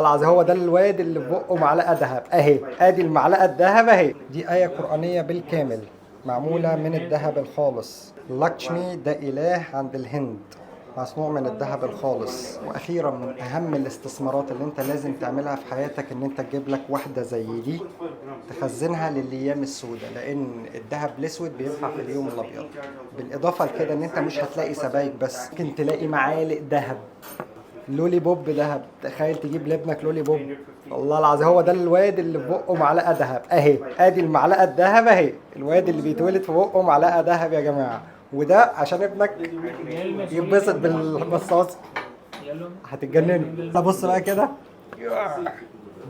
العظيم هو ده الواد اللي في بقه معلقه ذهب اهي، ادي المعلقة الذهب اهي. دي ايه قرانية بالكامل معمولة من الذهب الخالص. لاكشمي ده اله عند الهند، مصنوع من الذهب الخالص. واخيرا من اهم الاستثمارات اللي انت لازم تعملها في حياتك ان انت تجيب لك واحدة زي دي تخزنها للايام السوداء، لان الذهب الاسود بينفع في اليوم الابيض. بالاضافة لكده ان انت مش هتلاقي سبايك بس، ممكن تلاقي معالق ذهب، lollipop ذهب. تخيل تجيب لابنك lollipop. والله العظيم هو ده الواد اللي في بقه معلقه ذهب اهي، ادي المعلقة الذهب اهي، الواد اللي بيتولد في بقه معلقه ذهب يا جماعة. وده عشان ابنك يتبسط بالمصاص، هتتجننوا. طب بص بقى كده،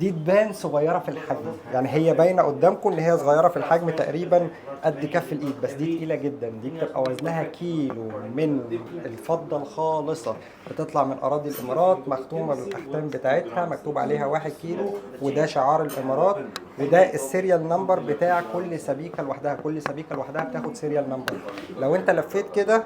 دي تبان صغيرة في الحجم، يعني هي باينة قدامكم ان هي صغيرة في الحجم تقريبا قد كف الايد، بس دي تقيلة جدا. دي بتبقى وزنها كيلو من الفضة الخالصة، بتطلع من اراضي الامارات، مختومه بالاختام بتاعتها، مكتوب عليها 1 كيلو، وده شعار الامارات، وده ال serial number بتاع كل سبيكه لوحدها. كل سبيكه لوحدها بتاخد serial number. لو انت لفيت كده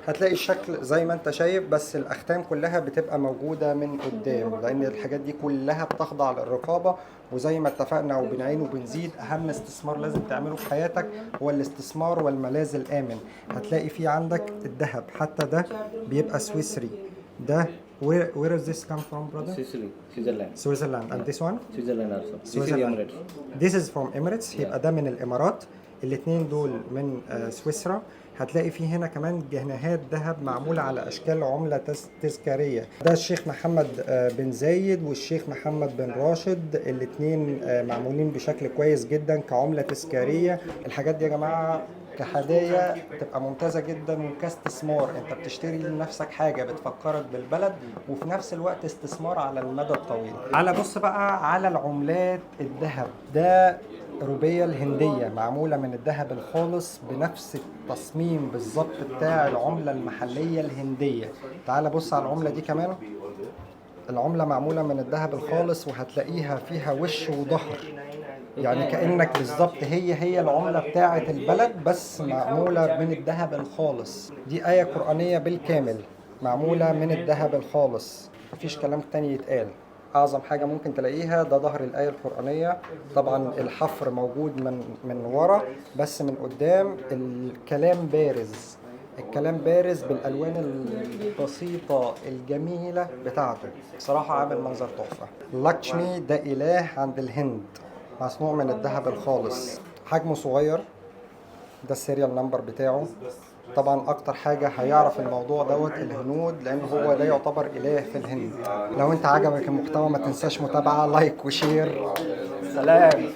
هتلاقي الشكل زي ما انت شايف، بس الاختام كلها بتبقى موجودة من قدام، لان الحاجات دي كلها بتخضع للرقابة. وزي ما اتفقنا وبنعين وبنزيد، اهم استثمار لازم تعمله في حياتك هو الاستثمار والملاذ الامن. هتلاقي في عندك الذهب، حتى ده بيبقى سويسري. ده where is this come from، brother؟ Sicily، Switzerland. Switzerland. and this one؟ Switzerland also. This is Switzerland. Emirates. This is from Emirates. يبقى ده من الامارات، الاثنين دول من سويسرا. هتلاقي فيه هنا كمان جنيهات ذهب معمولة على أشكال عملة تذكارية. ده الشيخ محمد بن زايد والشيخ محمد بن راشد، الاثنين معمولين بشكل كويس جدا كعملة تذكارية. الحاجات دي يا جماعة كهدايا تبقى ممتازة جدا، وكاستثمار انت بتشتري لنفسك حاجة بتفكرك بالبلد، وفي نفس الوقت استثمار على المدى الطويل. على بص بقى على العملات الذهب، ده روبية الهندية معمولة من الذهب الخالص بنفس التصميم بالظبط بتاع العملة المحلية الهندية. تعال بص على العملة دي كمان، العملة معمولة من الذهب الخالص، وهتلاقيها فيها وش وظهر، يعني كأنك بالظبط هي هي العملة بتاعة البلد بس معمولة من الذهب الخالص. دي آية قرآنية بالكامل معمولة من الذهب الخالص، مفيش كلام تاني يتقال. أعظم حاجة ممكن تلاقيها ده ظهر الآية القرآنية. طبعا الحفر موجود من ورا، بس من قدام الكلام بارز، الكلام بارز بالالوان البسيطة الجميلة بتاعته. بصراحة عامل منظر تحفه. لاكشمي ده اله عند الهند، مصنوع من الذهب الخالص، حجمه صغير. ده ال serial number بتاعه. طبعا اكتر حاجة هيعرف الموضوع دوت الهنود، لان هو ده يعتبر اله في الهند. لو انت عجبك المحتوى ما تنساش متابعه، like و share. سلام.